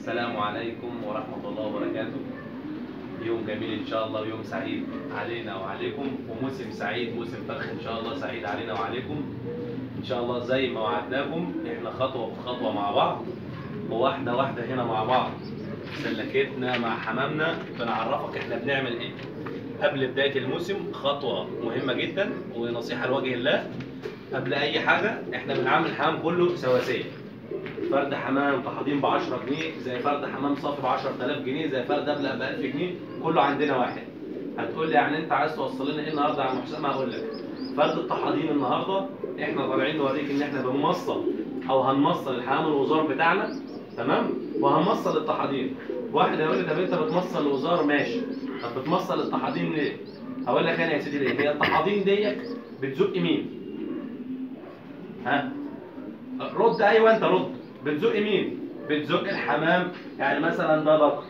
السلام عليكم ورحمة الله وبركاته. يوم جميل إن شاء الله، ويوم سعيد علينا وعليكم، وموسم سعيد، موسم فرخ إن شاء الله سعيد علينا وعليكم إن شاء الله. زي ما وعدناكم إحنا خطوة بخطوة مع بعض، وواحدة واحدة هنا مع بعض، سلكتنا مع حمامنا، بنعرفك إحنا بنعمل إيه قبل بداية الموسم. خطوة مهمة جدا ونصيحة لوجه الله، قبل أي حاجة إحنا بنعامل الحمام كله سواسية. فرد حمام طحاطين ب 10 جنيه زي فرد حمام صافي ب 10000 جنيه زي فرد ابلق ب 1000 جنيه، كله عندنا واحد. هتقول لي يعني انت عايز توصل لنا ايه النهارده يا عم حسام؟ هقول لك فرد الطحاطين النهارده احنا طالعين نوريك ان احنا بنمصل او هنمصل الحمام الوزار بتاعنا، تمام؟ وهنمصل الطحاطين. واحد هيقول لي طب انت بتمصل الوزار ماشي، طب بتمصل الطحاطين ليه؟ هقول لك انا يا سيدي ليه. هي الطحاطين ديت بتزق مين؟ ها؟ رد. ايوه انت رد. بتزق مين؟ بتزق الحمام. يعني مثلا ده بقر،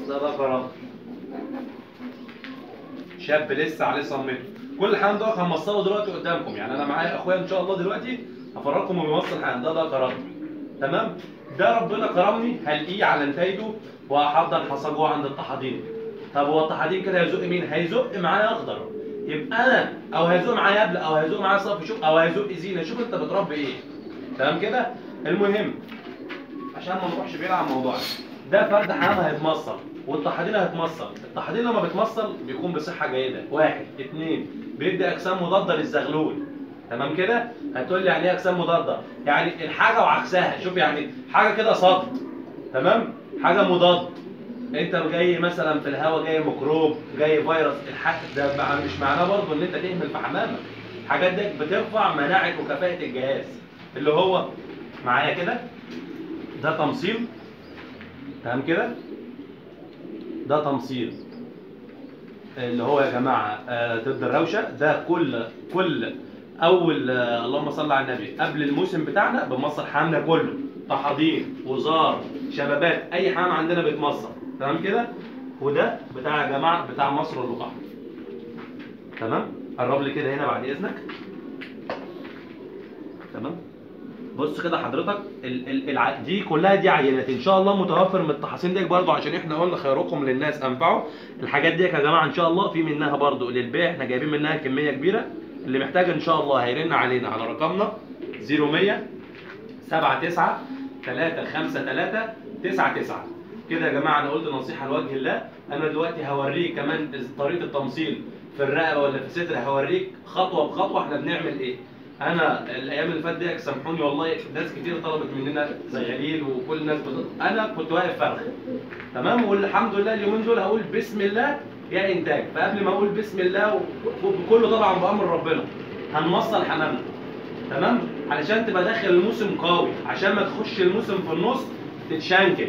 ده بقرة شاب لسه عليه صمته. كل الحمام ده هنمصله دلوقتي قدامكم، يعني انا معايا اخويا ان شاء الله دلوقتي هفرجكم وبيمصل الحمام ده. ده تمام؟ ده ربنا كرمني هلقيه على نتايجه وهحضر حصى جوه عند الطحاطين. طب هو الطحاطين كده هيزق مين؟ هيزق معايا اخضر، يبقى انا او هيزق معايا ابلق او هيزق معايا صافي شوف او هيزق زينة، شوف انت بتربي ايه. تمام كده؟ المهم عشان ما نروحش بعيد عن موضوعنا، ده فرد حمام هيتمصل والطحاطين هيتمصل. الطحاطين لما بتمصل بيكون بصحة جيدة، واحد، اتنين، بيدي اجسام مضادة للزغلول. تمام كده؟ هتقول لي يعني ايه اجسام مضادة؟ يعني الحاجة وعكسها، شوف يعني حاجة كده صد، تمام؟ حاجة مضاد. انت جاي مثلا في الهواء جاي ميكروب، جاي فيروس، الحق ده مش معناه برضه ان انت تهمل في حمامك. الحاجات دي بترفع مناعة وكفاءة الجهاز. اللي هو معايا كده ده تمصيل، تمام كده؟ ده تمصيل اللي هو يا جماعة ضد الروشه. ده كل اول اللهم صل على النبي قبل الموسم بتاعنا بنمصل حمامنا كله، طحاطين، وزار، شبابات، اي حمام عندنا بيتمصل. تمام كده؟ وده بتاع يا جماعة بتاع مصر اللقاح. تمام؟ قرب لي كده هنا بعد اذنك. تمام؟ بص كده حضرتك دي كلها دي عينات ان شاء الله متوفر من التحاصيل دي برضو، عشان احنا قلنا خيركم للناس انفعوا. الحاجات دي يا جماعة ان شاء الله في منها برضو للبيع، احنا جايبين منها كمية كبيرة. اللي محتاج ان شاء الله هيرن علينا على رقمنا 0100 79 353 99. كده يا جماعة انا قلت نصيحة لوجه الله. انا دلوقتي هوريك كمان طريقه التمصيل في الرقبة ولا في الصدر، هوريك خطوة بخطوة احنا بنعمل ايه. انا الايام اللي فاتت دي سامحوني والله ناس كتير طلبت مننا زغاليل وكل الناس انا كنت واقف فرخ، تمام؟ والحمد لله اليومين دول هقول بسم الله يا انتاج. فقبل ما اقول بسم الله وكله طبعا بامر ربنا هنمصل حمامنا، تمام؟ علشان تبقى داخل الموسم قوي، عشان ما تخش الموسم في النص تتشنكل.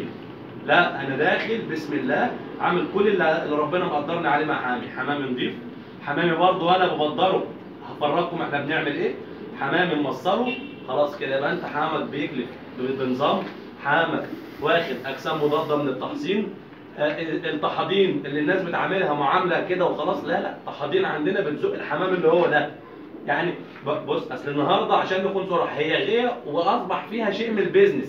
لا انا داخل بسم الله عامل كل اللي ربنا مقدرني عليه مع حمامي. حمامي نضيف، حمامي برضه انا ببدره، هفرجكم احنا بنعمل ايه. حمامي موصله خلاص كده، يبقى انت حمامك بيكلف بنظام، حمامك واخد اجسام مضادة من التحصين. الطحاطين اللي الناس بتعاملها معاملة كده وخلاص، لا لا، الطحاطين عندنا بتزق الحمام اللي هو ده. يعني بص اصل النهارده عشان نكون صراحة هي غير واصبح فيها شيء من ال business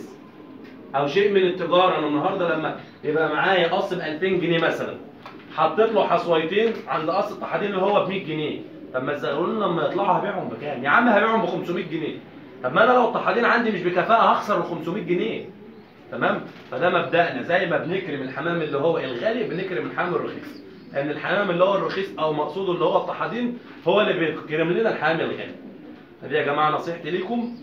او شيء من التجارة. انا النهارده لما يبقى معايا قص ب 2000 جنيه مثلا، حطيت له حصويتين عند قص الطحاطين اللي هو ب 100 جنيه، طب ما الزغلول لما يطلعوا هبيعهم بكام؟ يا عم هبيعهم ب 500 جنيه. طب ما انا لو الطحاطين عندي مش بكفاءة هخسر ال 500 جنيه. تمام؟ فده مبدأنا، زي ما بنكرم الحمام اللي هو الغالي بنكرم الحمام الرخيص، لان الحمام اللي هو الرخيص او مقصوده اللي هو الطحاطين هو اللي بيكرم لنا الحمام الغالي. فدي يا جماعة نصيحتي ليكم،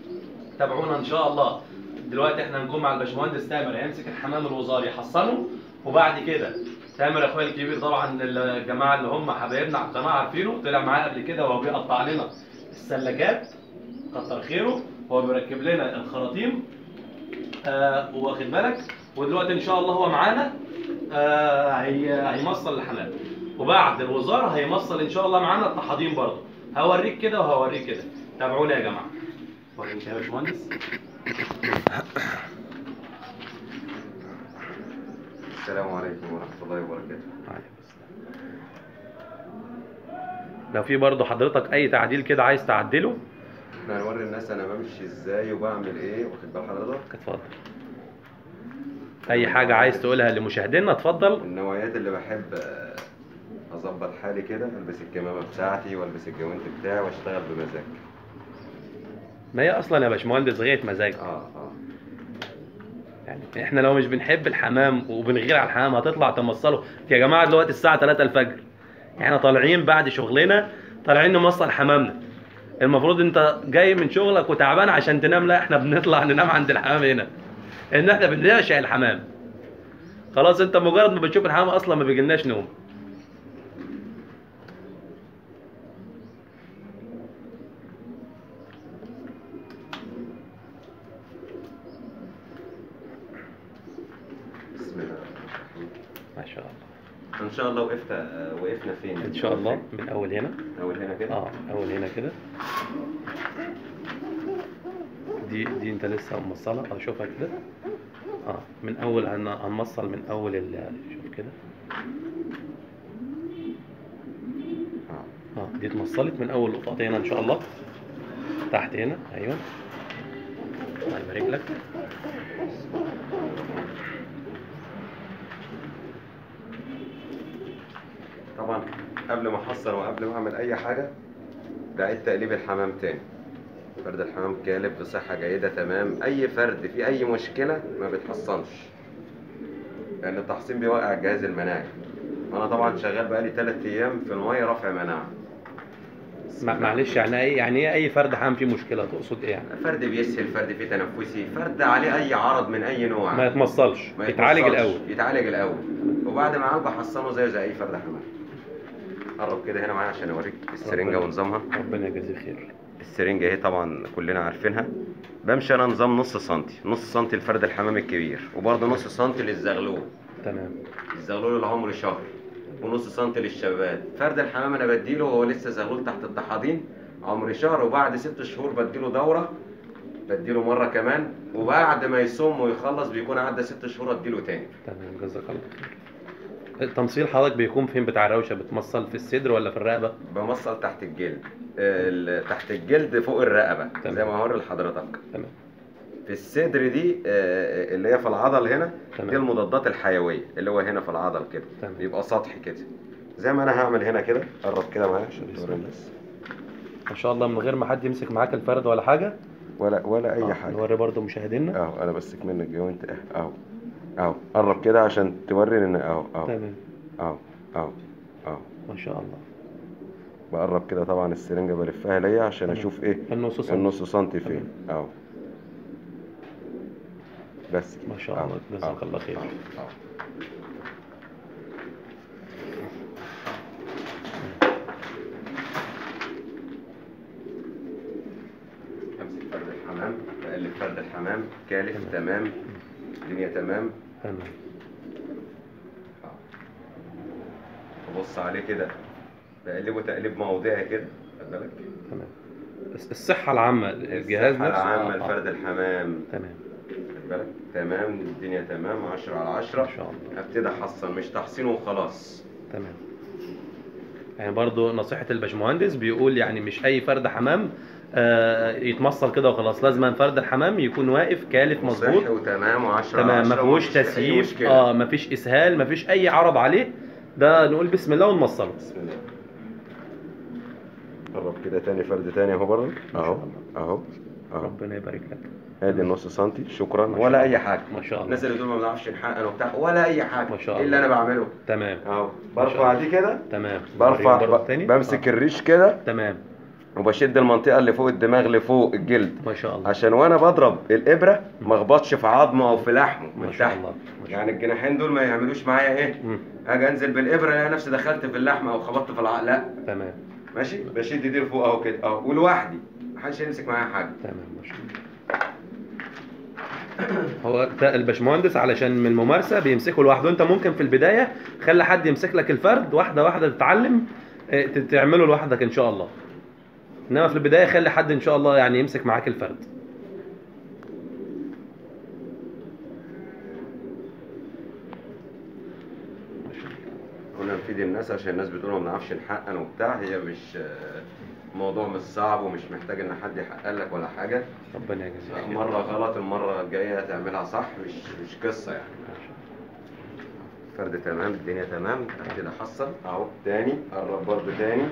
تابعونا ان شاء الله. دلوقتي احنا هنكون مع الباشمهندس تامر، هيمسك الحمام الوزاري يحصنه، وبعد كده تامر اخويا الكبير طبعا الجماعة اللي هم حبايبنا على القناة عارفينه، طلع معايا قبل كده وهو بيقطع لنا السلكات كتر خيره، هو بيركب لنا الخراطيم واخد بالك. ودلوقتي ان شاء الله هو معانا هيمصل الحمام، وبعد الوزارة هيمصل ان شاء الله معانا الطحاطين برضه. هوريك كده وهوريك كده، تابعونا يا جماعة. وريني يا باشمهندس. السلام عليكم ورحمة الله وبركاته. وعليكم السلام. لو في برضه حضرتك أي تعديل كده عايز تعدله، احنا هنوري الناس انا بمشي ازاي وبعمل ايه، واخد بال حضرتك؟ اتفضل. اي حاجة عايز تقولها لمشاهدينا اتفضل. النوعيات اللي بحب اظبط حالي كده، البس الكمامة بتاعتي والبس الجوانت بتاعي واشتغل بمزاج. ما هي اصلا يا باشمهندس غاية مزاج. يعني احنا لو مش بنحب الحمام وبنغير على الحمام هتطلع تمصله. يا جماعة دلوقتي الساعة 3 الفجر، احنا طالعين بعد شغلنا طالعين نمصل حمامنا. المفروض انت جاي من شغلك وتعبان عشان تنام، لا احنا بنطلع ننام عند الحمام هنا، ان احنا بنعشق الحمام. خلاص انت مجرد ما بتشوف الحمام اصلا ما بيجيلناش نوم. بسم الله الرحمن الرحيم. ما شاء الله. ان شاء الله وقفنا فين؟ ان شاء الله من اول هنا. اول هنا كده؟ اول هنا كده. دي انت لسه موصلها، اشوفها كده. من اول هنوصل من اول شوف كده. دي اتمصلت من اول نقطة هنا ان شاء الله. تحت هنا، ايوه. الله يبارك لك. طبعا قبل ما احصر وقبل ما اعمل اي حاجة بعيد تقليب الحمام تاني. فرد الحمام كالب بصحة جيدة تمام. اي فرد فيه اي مشكلة ما بتحصنش، لان التحصين بيوقع الجهاز المناعي. انا طبعا شغال بقالي 3 ايام في المية رفع مناعة. معلش يعني ايه، يعني ايه اي فرد حمام فيه مشكلة؟ تقصد ايه يعني؟ فرد بيسهل، فرد فيه تنفسي، فرد عليه اي عرض من اي نوع ما يتمصلش، يتعالج الاول. يتعالج الاول، وبعد ما اعالجه احصنه زيه زي اي فرد حمام. قرب كده هنا معايا عشان اوريك السرنجه ونظامها. ربنا يجازيه خير. السرنجه اهي طبعا كلنا عارفينها. بمشي انا نظام نص سنتي، نص سنتي لفرد الحمام الكبير، وبرده نص سنتي للزغلول. تمام. الزغلول اللي عمره شهر، ونص سنتي للشباب. فرد الحمام انا بديله وهو لسه زغلول تحت الطحاضين عمر شهر، وبعد 6 شهور بديله دوره، بديله مرة كمان، وبعد ما يصوم ويخلص بيكون عدى 6 شهور اديله تاني. تمام، جزاك الله خير. التمصيل حضرتك بيكون فين بتاع الروشه؟ بتمصل في الصدر ولا في الرقبة؟ بمصل تحت الجلد، تحت الجلد فوق الرقبة. تمام. زي ما هوري لحضرتك. تمام. في الصدر دي اللي هي في العضل هنا. تمام. دي المضادات الحيوية اللي هو هنا في العضل كده. تمام. بيبقى سطحي كده زي ما انا هعمل هنا كده. قرب كده معايا عشان توري الناس. ما شاء الله من غير ما حد يمسك معاك الفرد ولا حاجة ولا اي حاجة. نوري برده مشاهدينا اهو. انا بسك منك الجوانت اهو اهو. قرب كده عشان توري ان اهو اهو. تمام. اهو اهو اهو. ما شاء الله. بقرب كده طبعا السرنجه بلفها ليا عشان اشوف ايه النص سنتي، النص سنتي فين اهو. بس كده. ما شاء الله، جزاك الله خير. امسك فرد الحمام، بقلب فرد الحمام كالف. تمام، الدنيا تمام. تمام. ابص عليه كده، بقلبه تقليب موضعي كده، خد بالك. تمام. الصحة العامة الجهاز نفسه، الصحة العامة لفرد الحمام. تمام. خد بالك. تمام، الدنيا تمام، 10 على 10. ان شاء الله. ابتدي احصن، مش تحصين وخلاص. تمام. يعني برضو نصيحة الباشمهندس بيقول يعني مش أي فرد حمام يتمصل كده وخلاص، لازم فرد الحمام يكون واقف كالف مظبوط وتمام و10 تمام، ما فيهوش تسييف، ما فيش إسهال، ما فيش أي عرض عليه، ده نقول بسم الله ونمصله. بسم الله. قرب كده تاني فرد تاني اهو برضه اهو اهو اهو. ربنا يبارك لك. ادي النص سنتي، شكرا. ولا اي حاجة ما شاء الله. الناس اللي بتقول ما بنعرفش نحقن وبتاع ولا اي حاجة، ما شاء الله. ايه اللي انا بعمله؟ تمام اهو. برفع دي كده. تمام. برفع بمسك الريش كده. تمام. وبشد المنطقة اللي فوق الدماغ لفوق الجلد، ما شاء الله، عشان وانا بضرب الابره ما اخبطش في عظمه او في لحمه ما شاء الله. يعني الجناحين دول ما يعملوش معايا ايه، اجي انزل بالابره الاقي نفسي دخلت في اللحمة او خبطت في العقل، لا. تمام ماشي. بشد دي لفوق اهو كده اهو، ولوحدي محدش يمسك معايا حاجة. تمام ما شاء الله. هو الباشمهندس علشان من الممارسة بيمسكه لوحده. انت ممكن في البداية خلي حد يمسك لك الفرد واحدة واحدة، تتعلم تعمله لوحدك ان شاء الله، انما في البداية خلي حد ان شاء الله يعني يمسك معاك الفرد. قلنا نفيد الناس عشان الناس بتقول ما بنعرفش نحقن وبتاع، هي مش الموضوع مش صعب ومش محتاج ان حد يحقق لك ولا حاجة. ربنا يجزيك. مرة غلط المرة الجاية هتعملها صح، مش قصة يعني. فرد تمام، الدنيا تمام. ابتدي احصل اهو تاني، قرب برضو تاني.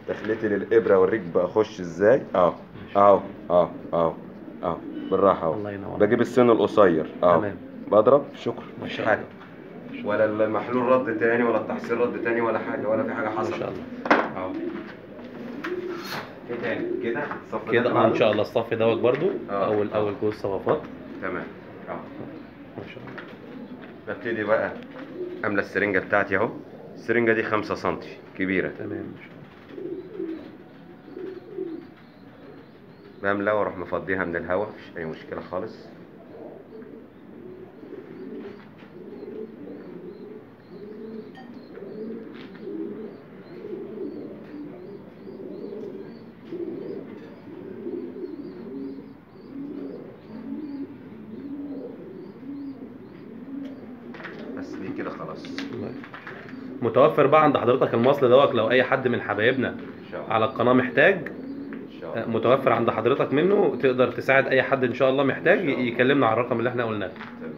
دخلتي للابره اوريك بخش ازاي. اهو اهو اهو اهو اهو بالراحة اهو. الله ينور. بجيب السن القصير اهو. تمام. بضرب. شكرا. ما شاء الله. ولا المحلول رد تاني ولا التحصيل رد تاني ولا حاجة، ولا في حاجة حصلت. ما شاء الله. اهو ايه تاني كده؟ الصف كده ان شاء الله الصف دوت برضو. اول جوز صفافات. تمام اهو. ما شاء الله. ببتدي بقى املى السرنجه بتاعتي اهو. السرنجه دي 5 سم كبيرة. تمام ما شاء الله. بملى واروح مفضيها من الهواء، مفيش اي مشكلة خالص. بس دي كده خلاص. متوفر بقى عند حضرتك المصل دوت، لو اي حد من حبايبنا على القناة محتاج، متوفر عند حضرتك منه، تقدر تساعد اي حد ان شاء الله محتاج يكلمنا على الرقم اللي احنا قلناه. تمام.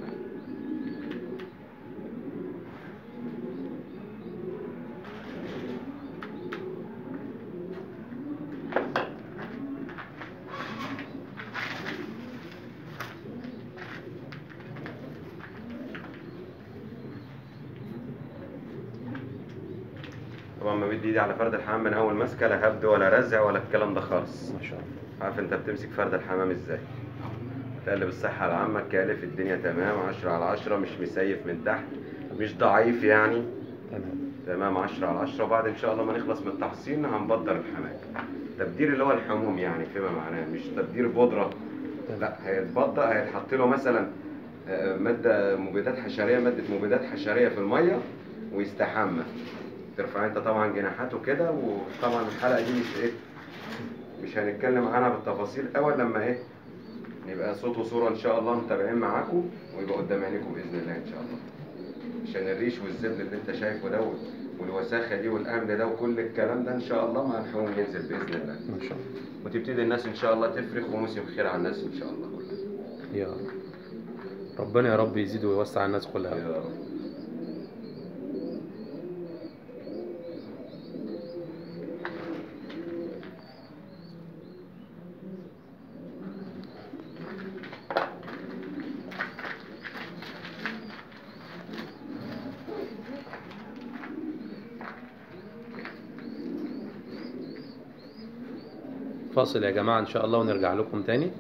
طبعا ما بدي ايدي على فرد الحمام من اول ماسكه، لا هبد ولا رزع ولا الكلام ده خالص. ما شاء الله. عارف انت بتمسك فرد الحمام ازاي. تقلب الصحة العامة، كالف الدنيا تمام، 10 على 10، مش مسيف من تحت، مش ضعيف يعني. تمام تمام، 10 على 10. وبعد ان شاء الله ما نخلص من التحصين هنبدر الحمام. تبدير اللي هو الحموم يعني فيما معناه، مش تبدير بودره، لا هيتبدر، هيتحط له مثلا مادة مبيدات حشريه، مادة مبيدات حشريه في المية ويستحمى. ترفع انت طبعا جناحاته كده. وطبعا الحلقة دي مش ايه، مش هنتكلم عنها بالتفاصيل اول لما ايه نبقى صوت وصوره ان شاء الله متابعين معاكم، ويبقى قدام عينيكم باذن الله ان شاء الله. عشان الريش والزبل اللي انت شايفه ده والوساخه دي والامن ده وكل الكلام ده ان شاء الله مع الحموم ينزل باذن الله ان شاء الله، وتبتدي الناس ان شاء الله تفرخ، وموسم خير على الناس ان شاء الله كلها. يا رب، ربنا يا رب يزيد ويوسع على الناس كلها يا رب. فاصل يا جماعة إن شاء الله ونرجع لكم تاني.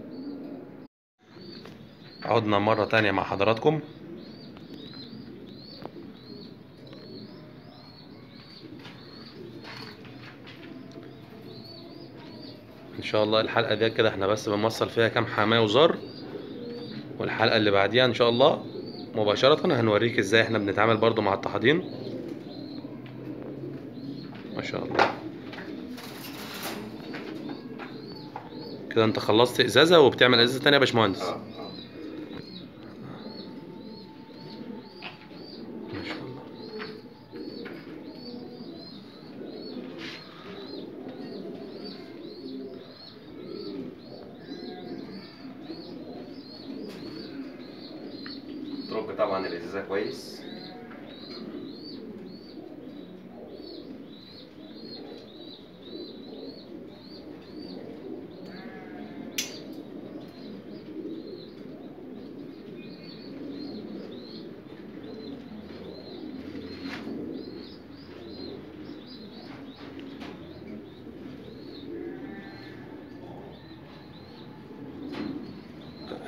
عدنا مرة تانية مع حضراتكم. إن شاء الله الحلقة دي كده احنا بس بنوصل فيها كام حماية وزر، والحلقة اللي بعديها إن شاء الله مباشرة هنوريك إزاي احنا بنتعامل برضو مع الطحادين. ما شاء الله. كده انت خلصت ازازة وبتعمل ازازة تانية يا باشمهندس. ما شاء الله. ترج طبعا الازازه كويس.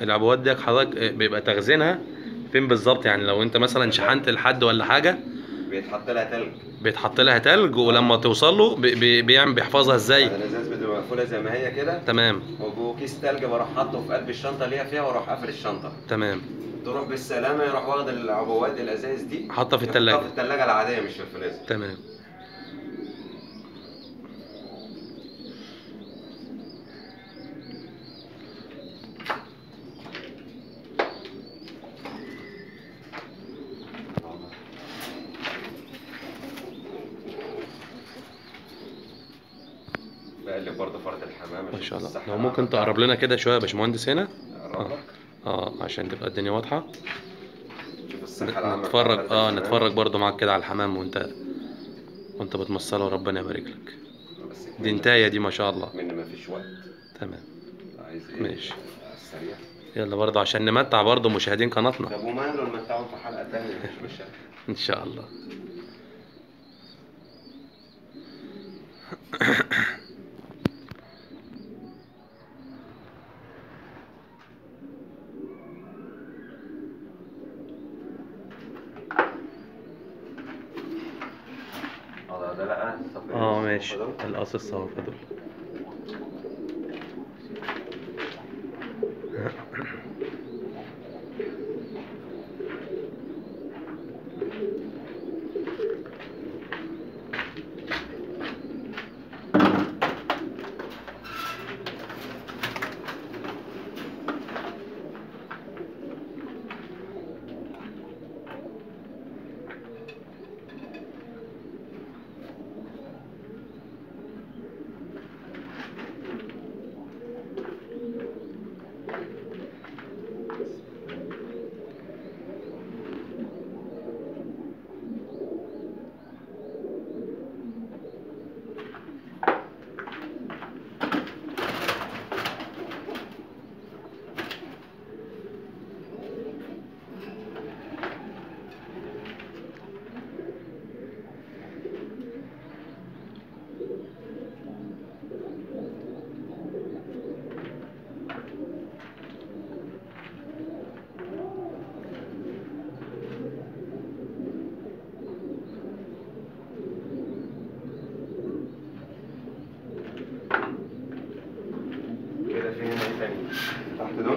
العبوات دي حضرتك بيبقى تخزينها فين بالظبط؟ يعني لو انت مثلا شحنت لحد ولا حاجة بيتحط لها تلج، بيتحط لها تلج، ولما توصل له بيعمل بيحفظها ازاي؟ يعني الازاز بتبقى مقفولة زي ما هي كده. تمام. وكيس تلج بروح حاطه في قلب الشنطة اللي هي فيها واروح قافل الشنطة. تمام. تروح بالسلامة، يروح واخد العبوات الازاز دي حاطها في التلاجة، حاطها في التلاجة العادية مش في الفريزر. تمام. بقلب اقلب برضه فرد الحمام ما شاء الله. لو ممكن تقرب لنا كده شوية يا باشمهندس هنا. اقرب عشان تبقى الدنيا واضحة. شوف الصحة العامة. نتفرج نتفرج برضه معاك كده على الحمام وانت بتمصله، وربنا يبارك لك. دي انتايه دي ما شاء الله. من ما فيش وقت. تمام. عايز ايه؟ ماشي. السريع. يلا برضه عشان نمتع برضه مشاهدين قناتنا. طب وماله نمتعهم في حلقة ثانية مش مشاكل. ان شاء الله. ده لا ماشي. القص الصوافة دول.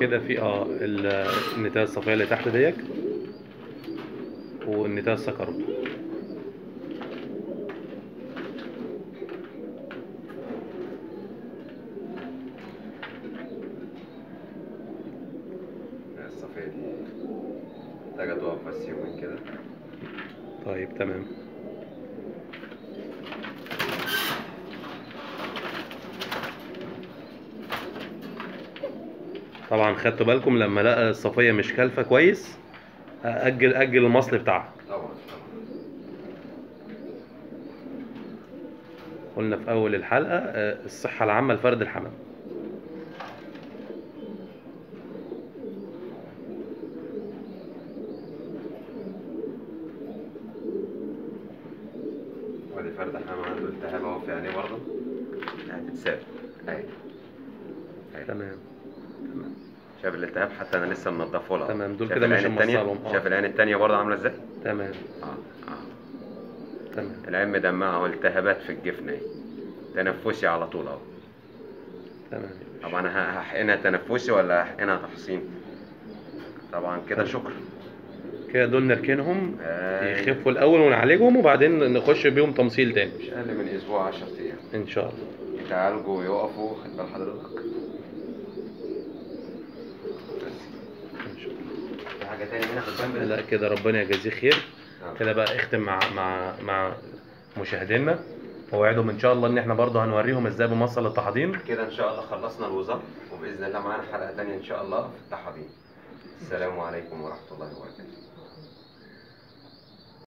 كده في النتايه الصفية اللي تحت ديك والنتايه السكروت. الصفية دي محتاجه تقف بس يومين كده. طيب تمام. طبعا خدتوا بالكم لما لقى الصفية مش كالفه كويس اجل المصل بتاعها. طبعا قلنا في اول الحلقة الصحة العامة لفرد الحمام. وادي فرد حمام عنده التهاب اهو في عينيه برضه، هتتساب اهي. تمام. شايف الالتهاب؟ حتى انا لسه منضفه لها. تمام. دول كده مش موصلهم. شايف العين الثانية برضه عامله ازاي؟ تمام. تمام. العين مدمعه اهو، التهابات في الجفن اهي، تنفسي على طول اهو. تمام. طبعا هحقنها تنفسي ولا هحقنها تحصين؟ طبعا كده شكرا. كده دول نركنهم يخفوا الاول ونعالجهم وبعدين نخش بيهم تمصيل تاني. مش اقل من اسبوع 10 ايام ان شاء الله يتعالجوا ويقفوا. خد بال حضرتك. حاجة تاني هنا في الجنب؟ لا كده ربنا يجازيه خير. كده بقى اختم مع مشاهدينا ووعدهم ان شاء الله ان احنا برضه هنوريهم ازاي بنوصل التحضير. كده ان شاء الله خلصنا الوزارة، وباذن الله معانا حلقة تانية ان شاء الله في التحضير. السلام عليكم ورحمة الله وبركاته.